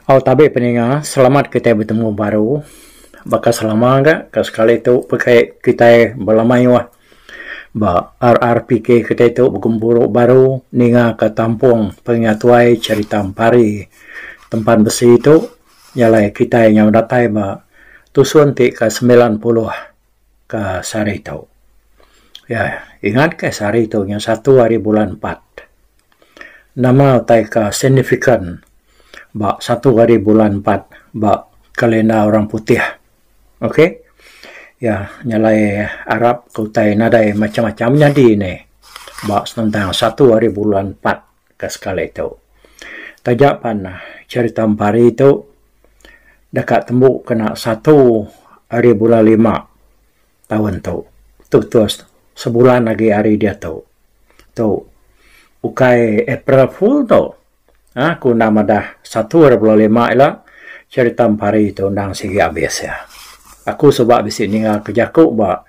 Au tabi peninga selamat kitai betemu baru baka selama ga ka sekali tu pekai kitai bala mayuh ba RRPK kitai tu begempuru baru ninga ka tampung pengingat tuai cherita Empari tempan besi tu jalai kitai nyau datai ba tusun ti ka 90 ka sehari tu. Ya ingat ka sehari tu nya satu hari bulan empat. Nama utai ka signifikan ba satu hari bulan empat ba kalenda orang putih. Ok ya nyalai arap ka utai nadai macam macam nyadi ne ba senentang satu hari bulan empat ka sekali tu. Taja pan cherita empari tu deka tembu kena satu hari bulan lima taun tu. Tu tu sebulan agi hari diatu. Tu ukai April Fool tu. Aaa ku enda madah satu hari bulan lima ila cherita empari tu endang sigi abis iya. Aku suba bisi ninga ke jaku ba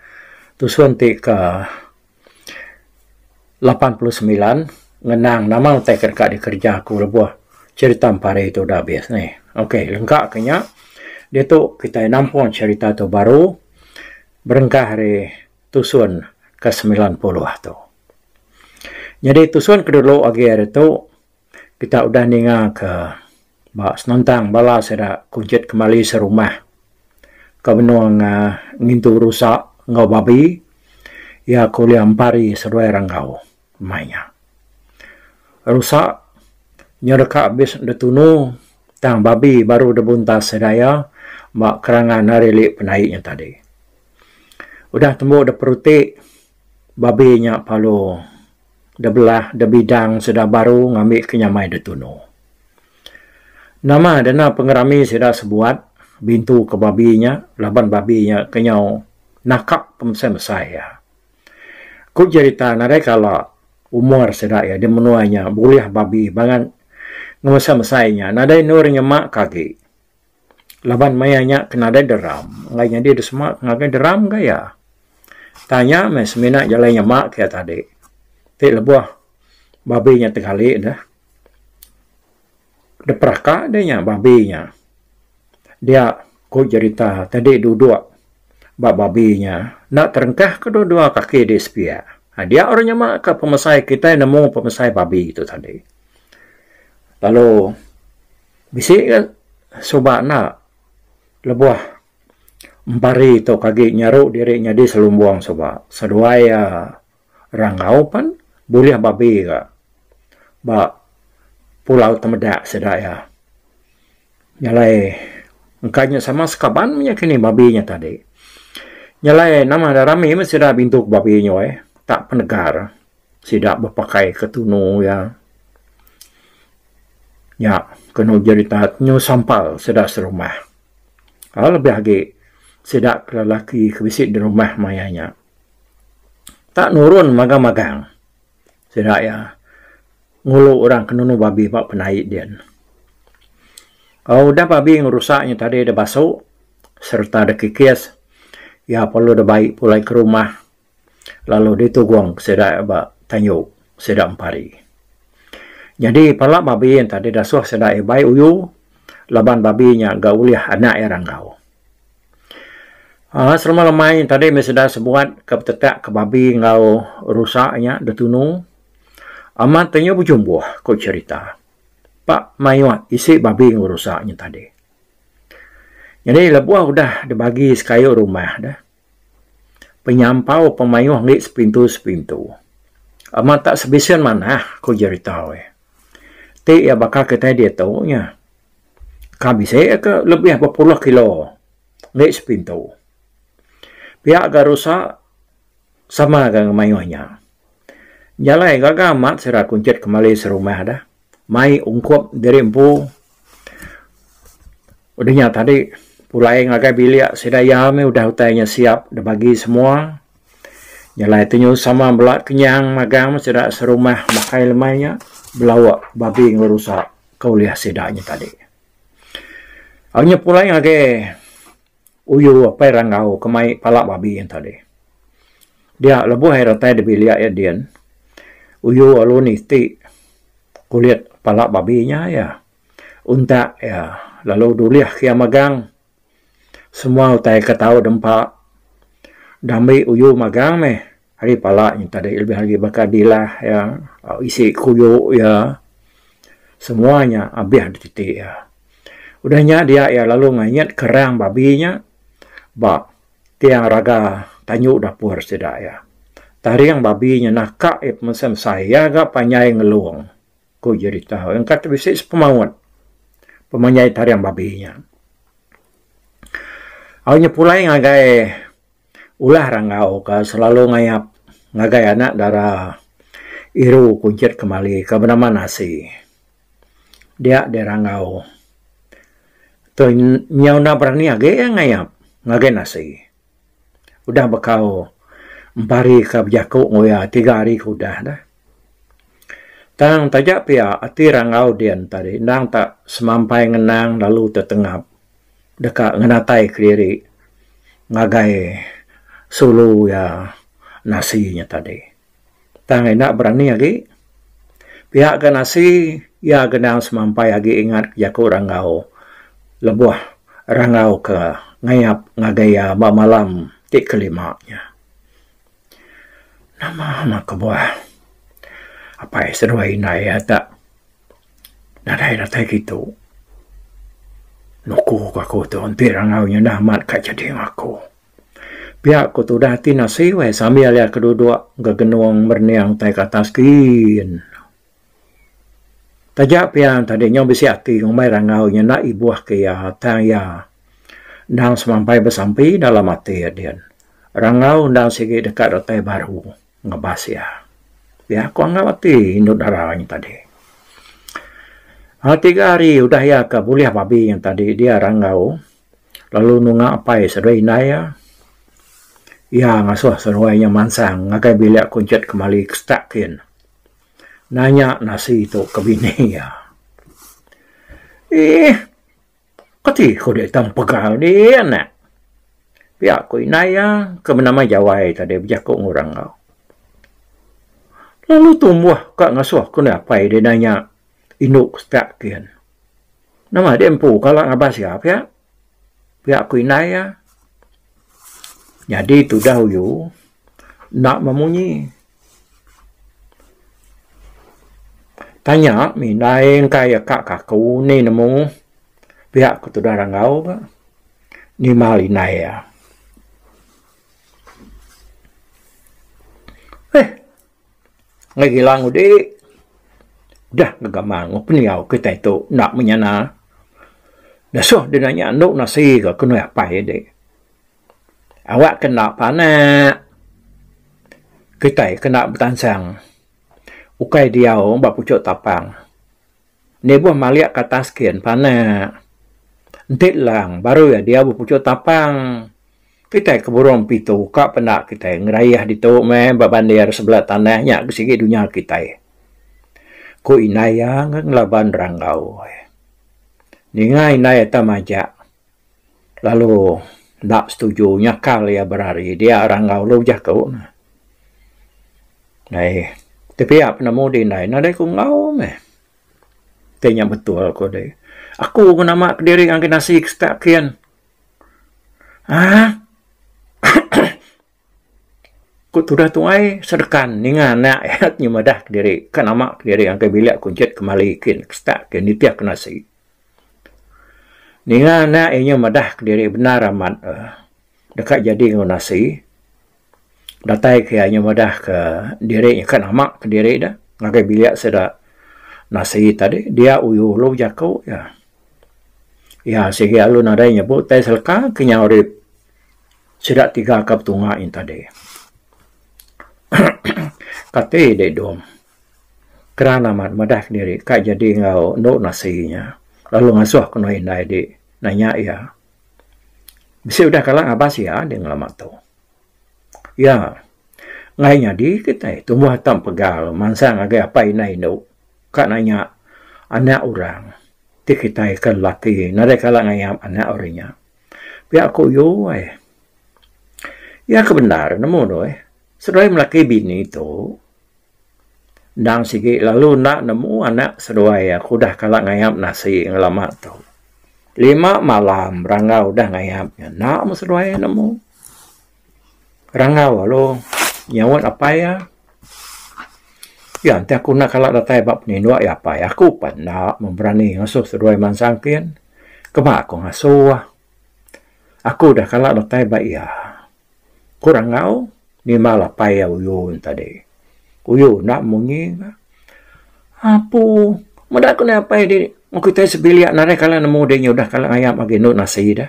tusun ti ke 89 ngenang nama utai ke deka dikereja aku lebuh cherita empari tu udah abis nih. Ok lengka ke nya diatu kitai nampung cherita tu baru berengkah ari tusun ke 90 tu. Nyadi tusun ke dulu agi ari tu kita udah ninga ke ba senentang bala sida Kunchit Kemali serumah ke benung aaa ngintu rusa enggau babi iya ke ulih empari seduai Ranggau mai nya. Rusa nyau deka abis ditunu tang babi baru dibuntas sida iya ba kerangan ari li penai nya tadi. Udah tembu da peruti babi nya perlu da belah da bidang sida baru ngambi ke nyamai da tunu. Nama dana pengerami sida sebuat bintu ke babi nya laban babi nya ke nyau naka pemesai mesai iya. Ku jerita nadai kala umur sida iya di menua nya bulih babi bangat ngemesai mesai nya nadai endur nyema ke agi. Laban maya nya ke nadai deram, enggai nyadi da sema ngagai deram ga iya. Tang nya meh semina jalai nyema ke iya tadi. Ti lebuh babi nya tegali deh, dep peraka deh nya babi nya. Dia ku jerita tadi duduk ba babi nya enda terengkah kedua dua kaki di sepiak. Dia orang nyema ka pemesai kitai nemu pemesai babi tu tadi. Lalu Bisi ga suba enda lebuh empari tu ke agi nyaru diri nyadi selumbung suba seduai iya Ranggau pan bulih babi ga ba Pulau Temedak sida iya. Nyalai engka nya sama sekaban meh nya kini babi nya tadi. Nyalai nama da rami meh sida bintu babi nya weh tak penegar. Sida bepakai ke tunu iya. Nya kenu jerita nyu sampal sida serumah. Lalu lebih agi sida ke lelaki ke bisi di rumah maya nya. Tak nurun magang-magang sida iya ngulu orang ke nunu babi ba penai din. Udah babi ngerusak nya tadi da basu sereta da kikis iya perlu da bai pulai ke rumah. Lalu ditugong sida ba tanyu sida empari. Nyadi pala babi enta didasuh sida ibai uyu laban babi nya ga ulih anak iya Ranggau. Aaa selama lemai tadi meh sida sebuat ke betetak ke babi enggau rusa nya ditunu amat te nyu bejumbuh ku cherita. Pak mayuh isi babi enggau rusa nya tadi. Nyadi lebuh udah dibagi sekayu rumah deh. Penyampau pemayuh enggi sepintu-sepintu. Amat tak sebisen manah, ku jerita weh. Ti iya baka kitai diatu nya, ka bisi ke lebih bepuluh kilo enggi sepintu. Pia ga rusa sama ga ngemayuh nya. Jalai gaga amat sida kunchit kemali serumah deh. Mai ungkup diri empu. Udah nya tadi pulai ngagai bilik sida iya meh udah utai nya siap dibagi semua. Jalai ti nyu sama bela kenyang magang meh sida serumah makai lemai nya belauk babi enggau rusa ke ulih sida nya tadi. Au nya pulai ngagai uyu apai Ranggau ke mai pala babi nya tadi. Dia lebuh iya datai da bilik iya din uyu lalu niti kulit pala babi nya iya. Untak iya lalu dulih ke iya magang. Semua utai ke tau dempa dambi uyu magang meh ari pala nya tadi lebih agi baka dilah iya isi kuyu iya semua nya abih dititi iya. Udah nya dia iya lalu nganyit kerang babi nya ba tiang raga tanju dapur sida iya. Taring babi nya naka iya pemesai-mesai iya ga panjai ngelung. Ku jerita engka ti bisi sepemaut pemanjai taring babi nya. Au nya pulai ngagai ulah ranggau ka selalu ngayap ngagai anak dara iru kunchit kemali ka benama Nasi. Dia deh ranggau tu nyau enda berani agi iya ngayap ngagai Nasi. Udah bekau empari ka bejaku enggau iya tiga hari ke udah dah. Tang taja pia ati Ranggau din tadi endang tak semampai ngenang lalu tetengap deka ngenatai kediri ngagai sulu iya Nasi nya tadi. Tang enda berani agi pia ga Nasi iya gendang semampai agi ingat jaku Ranggau lebuh Ranggau ke ngayap ngagai iya ba malam ti kelima nya. Nama meh kebuah apai seduai indai iya tak nadai datai kitu nuku ka aku tu enti rangau nyudah amat ka jadi enggau aku. Pia ku tudah ati nasi weh sambil iya ke duduk gegenung merening tai ke atas kin. Taja pia tadi nyau bisi ati ngumbai rangau nya enda ibuh ke iya tang iya endang semampai besampi dalam ati iya din. Rangau endang sigi deka datai baru ngebas iya. Pia ku anggap ati indu dara nya tadi. Aaa tiga hari udah iya ke bulih babi nya tadi dia rangau lalu nunga apai seduai indai iya. Iya ngasuh seduai nya mansang ngagai bilik kunchit kemali ke setak kin. Nanya nasi tu ke bini iya. Eeh kati ku dek tang pegal dih anak. Pia ku indai iya ke benama Jawai tadi bejaku enggau orang enggau. Lalu tumbuh ka ngasuh ku indai apai deh nanya indu ke setak kin. Nama dek empu kala ngabas iya pia. Pia ku indai iya. Nyadi tudah uyu enda memunyi. Tanya mih indai engkai aka ka aku ni nemu pia ku tudah ranggau ga nimbal indai iya. Eh Ngagai gilang udi udah ngegamang pendiau kitai tu enda menyana. Dasuh deh nanya endo nasi ka kenui apai edi. Awak ke enda panak kitai kena betansang ukai diau ba puchok tapang. Nibuh malik ke atas kin panak. Enti lang baru iya diau ba puchok tapang. Kitai ke burung pitu ka penda kitai ngerayah ditu meh ba bandir sebelah tanah nya ke sigi dunya kitai. Ku indai iya ngelaban Ranggau. Ninga indai ata majak lalu enda setuju nyakal iya berari dia Ranggau lalu bejaku ne. Dai ti pia penemu di indai nadai ku enggau meh. Ti nya betul ku dei. Aku ke nama kediri ngagai nasi ke setak kin. Aaa Ku tudah tuai sedekan ninga anak iya nyemadah kediri ka nama kediri ngagai bilik kunchit kemali kin ke setak kin nitih ke nasi. Ninga anak iya nyemadah kediri bendar amat uhh deka jadi enggau nasi datai ke iya nyemadah ke diri ka nama kediri ne ngagai bilik sida nasi tadi dia uyu lalu bejaku iya. Iya sigi lalu nadai nyebut tai seleka ke nyau ari sida tiga ke betunga nya tadi. Kati deh dom keran amat madah kediri ka jadi enggau endo nasi nya lalu ngasuh ke nuh indai di nanya iya. Bisi udah kala ngabas iya deh ngelama tu. Iya enggai nyadi kitai tumbuh atam pegal mansang ngagai apai indai indu ka nanya anak orang. Ti kitai ke lelaki nadai kala ngayap anak orang nya. Pia ku yu ai. Iya ke bendar nemu tu ai. Seduai melaki bini tu. Endang sigi lalu enda nemu anak seduai iya ke udah kala ngayap nasi ngelama tu. Lima malam Ranggau udah ngayap nya enda meh seduai iya nemu. Ranggau lalu nyaut apai iya. Iya enti aku enda kala datai ba peninduk iya apai aku pan enda meh berani ngasuh seduai mansang kin. Keba aku ngasuh. Aku udah kala datai ba iya. Ku Ranggau nimbal apai iya uyu ne tadi. Uyu enda munyi ka. Apu meda ku neh apai diri meh kitai sebilik nadai kala nemu deh nya udah kala ngayap agi endu nasi deh.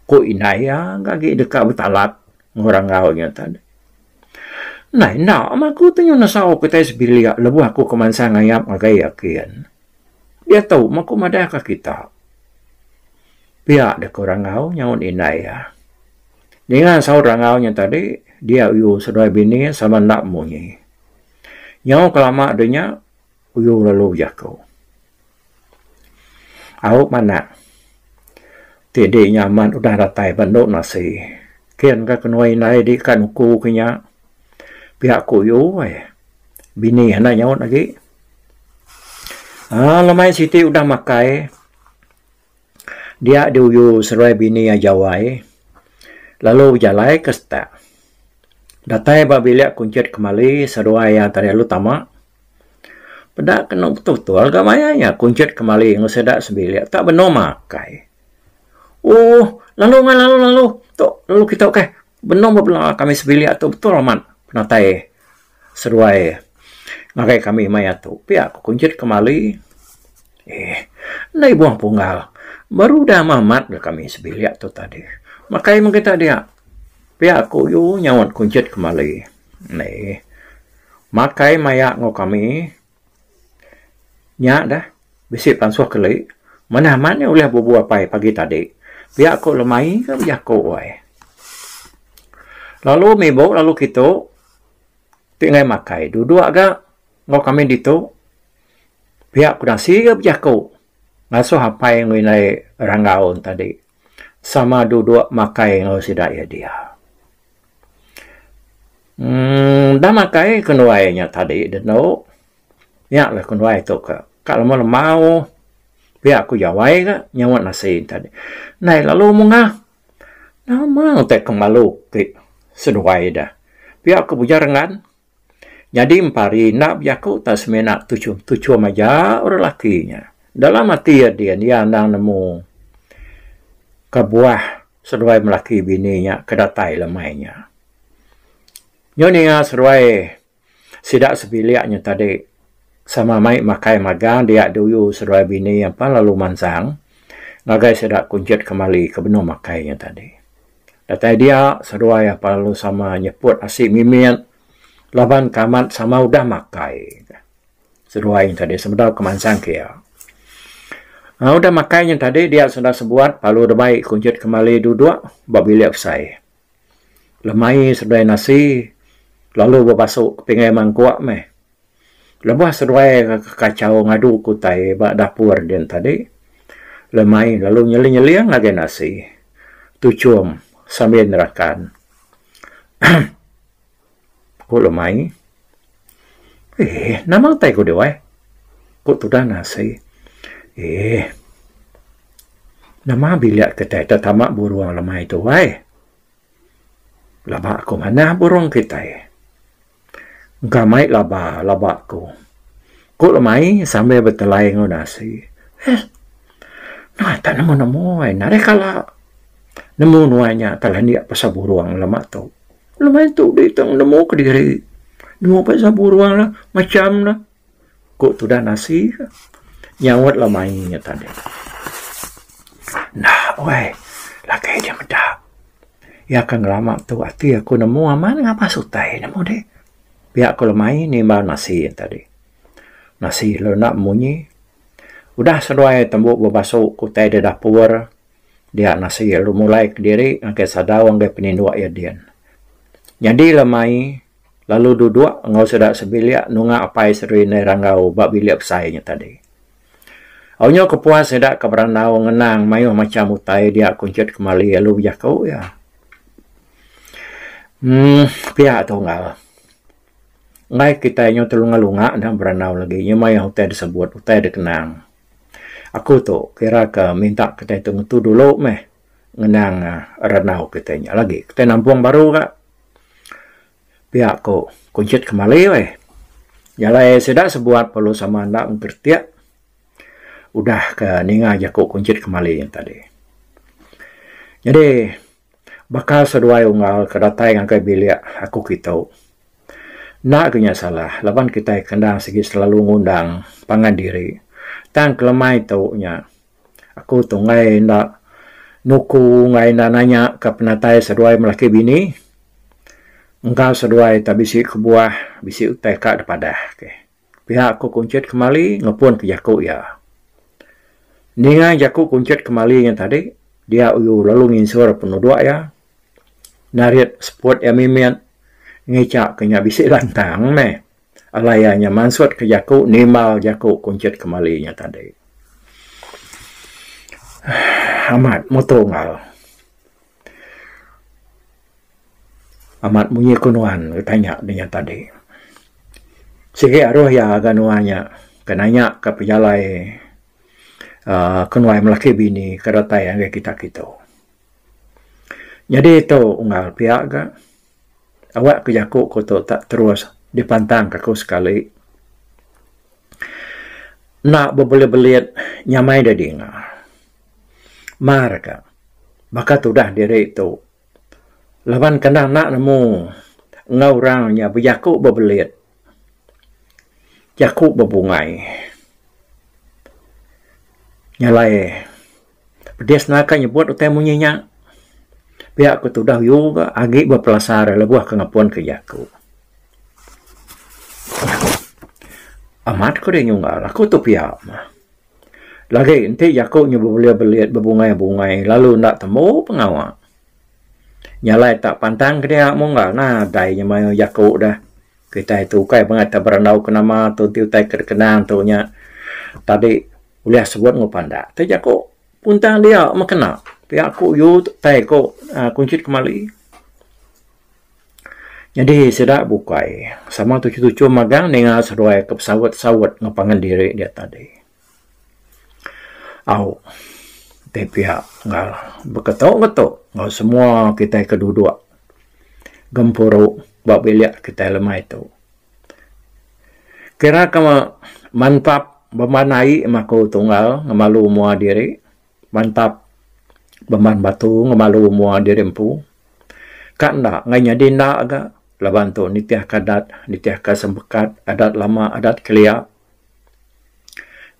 Ku indai iya ga agi deka betalat enggau Ranggau nya tadi. Ndai enda meh aku tu nyau nesau kitai sebilik lebuh aku ke mansang ngayap ngagai iya kin. Diatu meh aku madah ka kita. Pia deh ku Ranggau nyaut indai iya. Ninga saut Ranggau nya tadi dia uyu seduai bini sama enda munyi. Nyau kelama deh nya uyu lalu bejaku. Au manak ti di nya amat udah datai ba endu nasi. Kin ka kenuai indai di ka nuku ke nya pia ku yu ai. Bini enda nyaut agi. Aaa lemai siti udah makai dia diuyu seruai bini iya jawai lalu bejalai ke setak. Datai ba bilik kunchit kemali seduai iya tadi lalu tama. Peda kenu betul-betul ga maya nya kunchit kemali enggau sida sebilik tak benung makai. Ooh lalu ngan lalu lalu tu lalu kitu keh benung bebela kami sebilik tu betul amat penatai seduai ngagai kami maya tu pia ku kunchit kemali. Eh enda ibuh punggal baru udah amat amat ga kami sebilik tu tadi. Makai meh kita dia pia ku yu nyaut kunchit kemali. Neh. Makai maya enggau kami nya dah bisi pansuh keli manah amat nya ulih bubu apai pagi tadi pia ku lemai ke bejaku ai. Lalu mibu lalu kitu ti enggai makai duduk ga enggau kami ditu pia ku nasi ga bejaku ngasuh apai enggau indai Ranggau tadi sama duduk makai enggau sida iya dia. Emm dah makai kenduai nya tadi denu nya lah kenduai tu ka ka lema lemau pia ku jawai ka nyaut nasi tadi. Ndai lalu mungah nama utai ke malu ti seduai da pia ku Bujang Renggan. Nyadi empari enda bejaku tang semina tuchum tuchum aja orang laki nya. Dalam ati iya din iya endang nemu kebuah seduai melaki bini nya ke datai lemai nya. Nyau ninga seduai sida sebilik nya tadi sama mai makai magang dia duyu seduai bini apan lalu mansang ngagai sida kunchit kemali ke benung makai nya tadi. Datai dia seduai apan lalu sama nyeput asi mimit laban ke amat sama udah makai. Seduai nya tadi sebedau ke mansang ke iya. Udah makai nya tadi dia sudah sebuat lalu dibai kunchit kemali duduk ba bilik besai. Lemai seduai nasi lalu bebasu ke pingai mangkuk meh. Lebuh seduai ke kachau ngadu ke utai ba dapur din tadi, lemai lalu nyeling-nyeling ngagai nasi tuchum sambil nerakan. Ku lemai, Eeh nama utai ku deh weh? Ku tudah nasi. Eeh nama bilik kitai te tama burung lemai tu weh? Laba ku manah burung kitai. Engka mai laba laba ku. Ku lemai sambil betelai enggau nasi. Eh nah tak nemu nemu ai nadai kala nemu nuan nya tak landik pasal burung lama tu. Lemai tu dih tang nemu kediri. Nemu pasal burung lah macam ne. Ku tudah nasi ka nyaut lemai nya tadi. Enda weh lagi dia meda. Iya ke ngelama tu ati aku nemu amat ngabas utai nemu deh. Pia ku lemai nimbal nasi nya tadi. Nasi lalu enda munyi. Udah seduai tembu bebasu ke utai da dapur dia nasi lalu mulai kediri ngagai sadau ngagai peninduk iya din. Nyadi lemai lalu duduk enggau sida sebilik nunga apai Sri Indai Ranggau ba bilik besai nya tadi. Au nyau kepuas sida ke berandau ngenang mayuh macham utai dia Kunchit Kemali lalu bejaku iya. Emm pia tunggal. Enggai kitai nyau telunga-lunga enda berandau lagi nya mayuh utai disebut utai dikenang. Aku tu kira ke minta kitai tu ngetu dulu meh ngenang randau kitai nya lagi. Kitai nampung baru ga. Pia ku Kunchit Kemali weh. Jalai sida sebuat perlu sama enda mengkeritik udah ke ninga jaku Kunchit Kemali nya tadi. Nyadi baka seduai unggal ke datai ngagai bilik aku kitu. Enda ke nya salah laban kitai ke endang sigi selalu ngundang pangan diri. Tang kelemai tu nya aku tu enggai enda nuku enggai enda nanya ka penatai seduai melaki bini. Engka seduai tak bisi kebuah bisi utai ka dipadah ke. Pia ku Kunchit Kemali ngepun ke jaku iya. Ninga jaku Kunchit Kemali nya tadi dia uyu lalu nginsur penuduk iya. Narit seput iya mimit ngicha ke nya bisi lantang meh alai iya nya mansut ke jaku nimbal jaku Kunchit Kemali nya tadi. Amat mutu enggau. Amat munyi ku nuan ke tanya ne nya tadi. Sigi aruh iya ga nuan nya ke nanya ka pejalai uhh ke nuai melaki bini ke datai ngagai kita kitu. Nyadi tu unggal pia ga awak ke jaku ku tu tak terus dipantang ka aku sekali. Enda bebelit-belit nyamai da dinga. Mar ka baka tudah diri tu laban kandang enda nemu enggau orang nya bejaku bebelit jaku bebungai. Nya alai pedis naka nyebut utai munyi nya pia ku tudah yu ga agi bepelasar lebuh ke ngepun ke jaku. Amat ku deh nyunggal aku tu pia mah. Lagi enti jaku nya bebelit-belit bebungai-bungai lalu enda tembu pengawa. Nya alai tak pantang ke dia munggal nadai nya mayuh jaku deh. Kitai tu ukai bangat tak berandau ke nama tu enti utai ke dikenang tu nya tadi ulih sebut enggau pandak. Ti jaku puntang dia meh kena pia ku yu tai ku uhh kunchit kemali. Nyadi sida bukai sama tuchum-tuchum magang ninga seduai ke besaut-saut enggau pangan diri dia tadi. Au ti pia enggau beketu-ketu enggau semua kitai ke duduk gempuru ba bilik kitai lemai tu. Kira ke mantap bemban ai maku tunggal ngemalu mua diri. Mantap bemban batu ngemalu mua diri empu. Ka enda enggai nyadi enda ga laban tu nitihka adat nitihka sempekat adat lama adat kelia.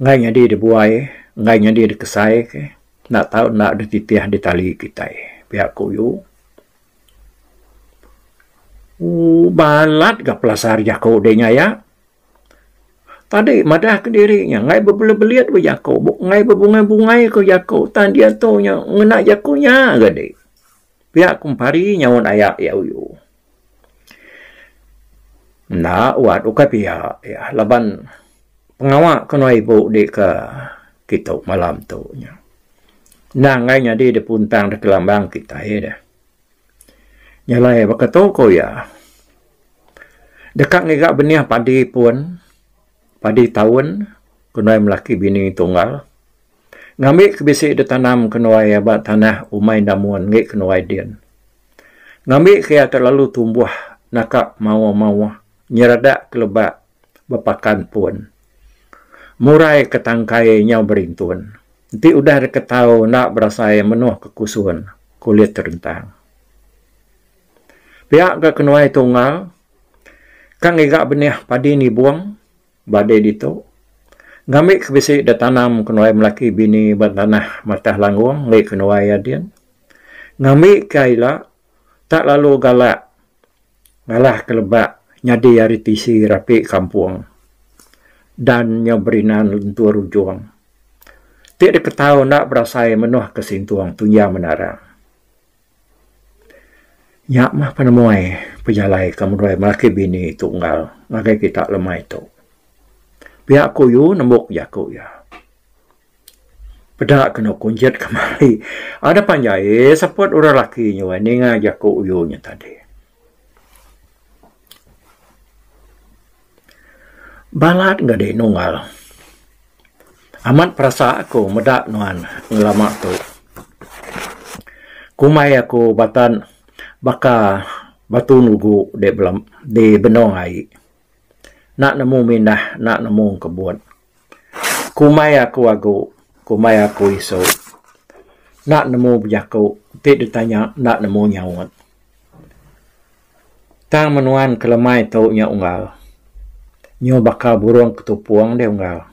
Enggai nyadi dibuai enggai nyadi dikesai ke enda tau enda dititih ditali kitai pia ku yu. Ooh balat ga pelasar jaku deh nya aya. Tadi madah kediri nya enggai bebelit-belit bejaku enggai bebungai-bungai ko jaku tang diatu nya ngena jaku nya ga deh. Pia ku Empari nyaut aya iya uyu. Enda wat ukai pia iya laban pengawa ke nuai ibu di ke kitu malam tu nya. Endang enggai nyadi dipuntang dikelambang kitai deh. Nya alai baka tu ku iya. Deka ngiga benih padi pun, padi taun kenuai melaki bini tunggal. Ngambi ke bisi ditanam kenuai iya ba tanah umai namun enggi kenuai din. Ngambi ke iya terlalu tumbuh naka mauh-mauh nyeradak ke lebak bepakan pun. Murai ke tangkai nyau berintun. Enti udah diketau enda berasai menuh ke kusun kulit terentang. Pia ga kenuai tunggal ka ngiga benih padi nibung ba dei ditu ngambi ke bisi da tanam kenuai melaki bini ba tanah matah langgung enggi kenuai iya din. Ngambi ka ila tak lalu galak ngalah ke lebak nyadi ari tisi rapi kampung dan nyau berinan lentur ujung ti diketau enda berasai menuh ke sintung tunjang menarang. Nya mah penemuai pejalai ke meduai melaki bini tunggal ngagai kita lemai tu. Pia ku yu nembuk jaku iya. Peda kenu kunjit kemari ada panjai seput orang laki nyuai ninga jaku yu nya tadi. Balat ga deh nunggal. Amat perasa aku meda nuan ngelama tu. Kumbai aku batan baka batu nugu di benung ai. Enda nemu mindah enda nemu kebut. Kumbai aku agu, kumbai aku isu. Enda nemu bejaku ti ditanya enda nemu nyaut. Tang menuan ke lemai tu nya unggal. Nyu baka burung ketupung deh unggal.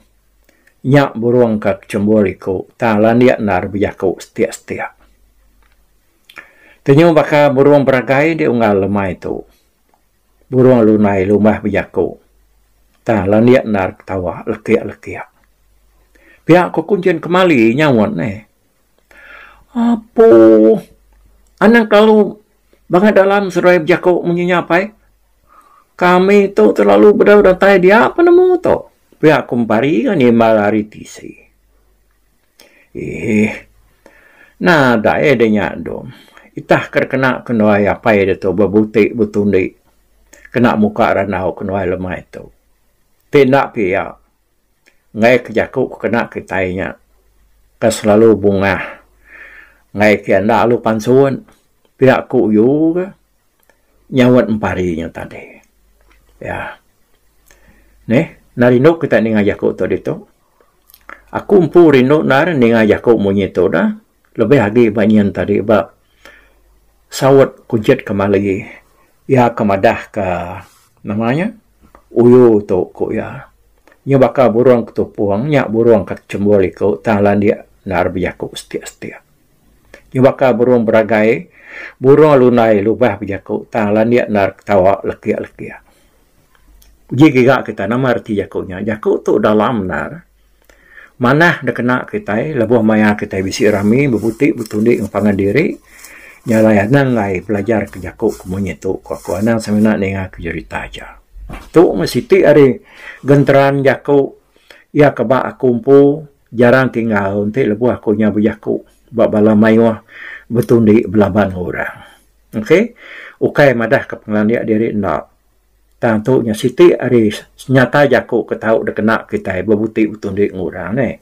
Nya burung ka kechembur iku tang landik endar bejaku setik-setik. Tenyu baka burung beragai deh unggal lemai tu. Burung lunai lumbah bejaku tang landik endar ketawa lekik-lekik. Pia ku Kunchin Kemali nyaut neh. Apo anang kelalu bangat dalam seduai bejaku munyi nya pai. Kami tu terlalu bedau datai dia penemu tu. Pia ku Empari ga nimbal ari tisi. Eeh nadai deh nya dom. Itah ke kena kenuai apai ditu bebuti betundi kena muka randau kenuai lemai tu. Ti enda pia. Enggai ke jaku ke kena kitai nya ke selalu bungah enggai ke enda alu pansut pia ku uyu ke nyaut empari nya tadi. Ya. Neh enda rindu kita ninga jaku tu ditu. Aku empu rindu endar ninga jaku munyi tu dah lebih agi ba nyin tadi ba saut kujit kemali iya ke madah ka nama nya uyu tu ku iya. Nya baka burung ketupung nya burung ka chembur iku tang landik endar bejaku setik-setik. Nya baka burung beragai burung lundai lubah bejaku tang landik endar ketawa lekik-lekik. Uji giga kita nama reti jaku nya. Jaku tu dalam endar. Manah dikena kitai lebuh maya kitai bisi rami bebuti betundi enggau pangan diri nya alai anang ai belajar ke jaku ke munyi tu ku aku anang semina ninga ke jerita aja. Tu meh siti ari genteran jaku iya ke ba aku empu jarang tinggal enti lebuh aku nya bejaku ba bala mayuh betundi belaban enggau orang. Okay ukai madah ke pengelandik diri enda. Tang tu nya siti ari senyata jaku ke tau dikena kitai bebuti betundi enggau orang neh.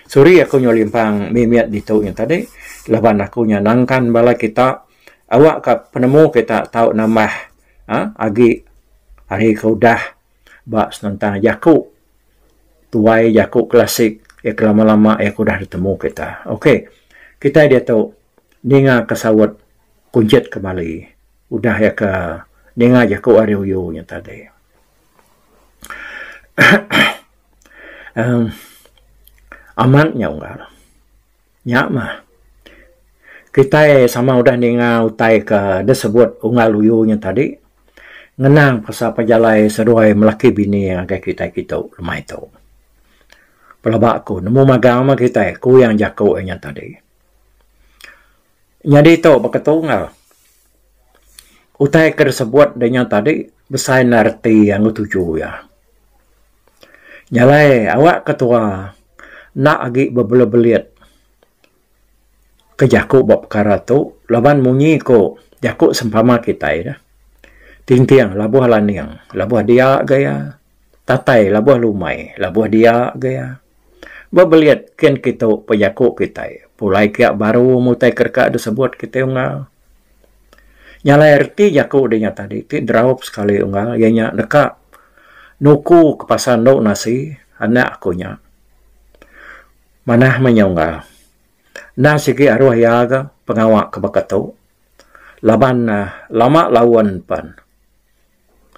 Suri aku nyau limpang mimit ditu nya tadi laban aku nya nangkan bala kita awak ka penemu kita tau nambah uhh agi ari ke udah ba senentang jaku tuai jaku klasik iya ke lama-lama iya ke udah ditemu kita. Ok kitai diatu ninga ke saut Kunchit Kemali. Udah iya ke ninga jaku ari uyu nya tadi. Emm amat nya unggal. Nya mah kitai sama udah ninga utai ke disebut unggal uyu nya tadi ngenang pasal pejalai seduai melaki bini ngagai kitai kitu lemai tu. Pelaba ku nemu magang mah kitai kuyang jaku iya nya tadi. Nyadi tu baka tu enggau utai ke disebut da nya tadi besai enda reti iya enggau tuju iya. Nya alai awak ketua enda agi bebelit-belit ke jaku ba pekara tu laban munyi ku jaku sempama kitai dah tinting labuh laning labuh dia ga iya tatai labuh lumai labuh dia ga iya. Bebelit kin kitu pejaku kitai pulai kiya baru mutai ke deka disebut kitai unggal. Nya alai reti jaku deh nya tadi ti deraup sekali unggal iya nya deka nuku ke pasal endo nasi anak aku nya. Manah meh nya unggal. Endang sigi aruh iya ga pengawa ke baka tu laban ne lama laun pen.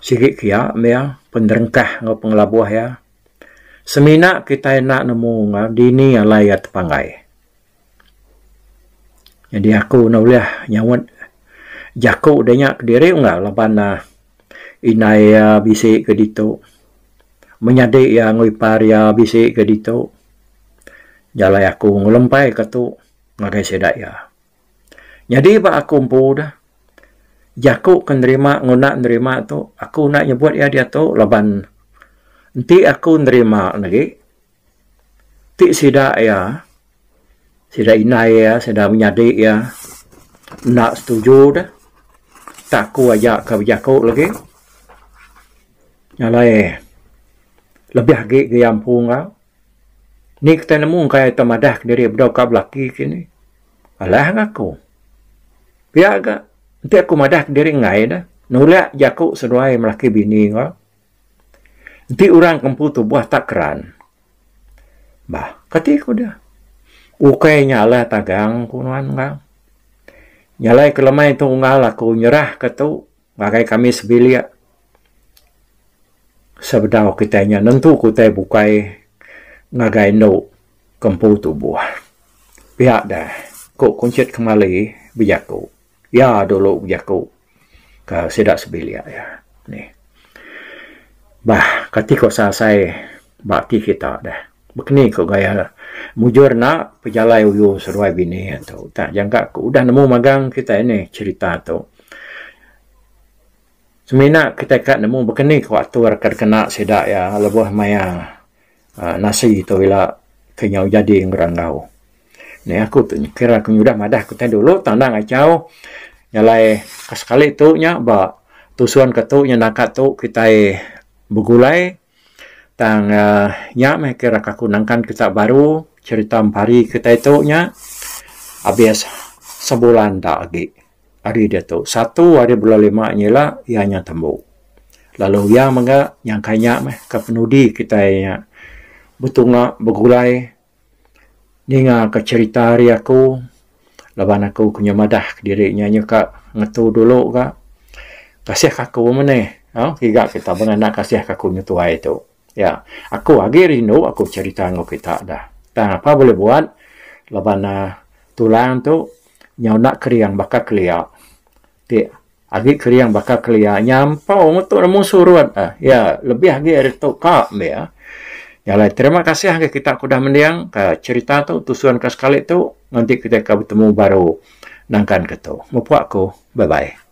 Sigi kiya mih penerengkah enggau pengelabuh iya. Semina kitai enda nemu enggau dini alai iya tepanggai. Nyadi aku enda ulih nyaut jaku da nya kediri enggau laban ne indai iya bisi ke ditu, menyadi iya enggau ipar iya bisi ke ditu. Jalai aku ngelempai ka tu ngagai sida iya. Nyadi ba aku empu dah jaku ke nerima enggau enda nerima tu aku enda nyebut iya diatu laban enti aku nerima lagi ti sida iya sida indai iya sida menyadi iya enda setuju dah tak aku aja ke bejaku lagi. Nya alai. Lebih agi ga iya empu enggau. Ni kitai nemu engkai tau madah kediri bedau ka belaki kini. Alah ga aku. Pia ga enti aku madah kediri enggai da nulak jaku seduai melaki bini enggau. Enti orang ke empu tubuh tak keran. Bah kati ku deh. Ukai nya alah tagang ku nuan enggau. Nya alai ke lemai tu unggal aku nyerah ke tu ngagai kami sebilik. Sebedau kitai nya nentu ke utai bukai ngagai endu ke empu tubuh. Pia deh ku Kunchit Kemali bejaku. Iya dulu bejaku ke sida sebilik iya nih. Bah kati ku asai ba ati kita deh. Bekeni ku gaya mujur enda pejalai uyu seduai bini tu. Tak jangka ku udah nemu magang kitai nih cherita tu. Semina kitai ka nemu baka ni ku atur ke dikena sida iya lebuh maya uhh nasi tu ila ke nyau jadi ngeranggau. Nih aku tu kira ku nyudah madah ku tai dulu tang enda ngachau nyalai ke sekali tu nya ba tusun ke tu nya naka tu kitai begulai tang uhh nya meh kira ku aku nangkan kita baru cherita empari kitai tu nya abis sebulan da agi. Ari diatu, satu ari bulan lima nyila iya nya tembu. Lalu iya mega nyangka nya meh ke penudi kitai nya betunga begulai ninga ka cherita ari aku laban aku ke nyau madah kediri nya nyuka ngetu dulu ga. Kasih ka aku mene au kiga kita bengana kasih ka aku ngetuai tu. Ya, aku agi rindu aku cherita enggau kita dah. Tang apa boleh buat laban uhh tulang tu nyau enda kering baka kelia. Ti agi kering baka kelia nyampau metu nemu surut uhh iya lebih agi ari tu ka meh iya. Nya alai terima kasih ngagai kita ke udah mending ka cherita tu tusun ka sekali tu nganti kita ka betemu baru nangkan ke tu. Mupuk aku. Bye bye.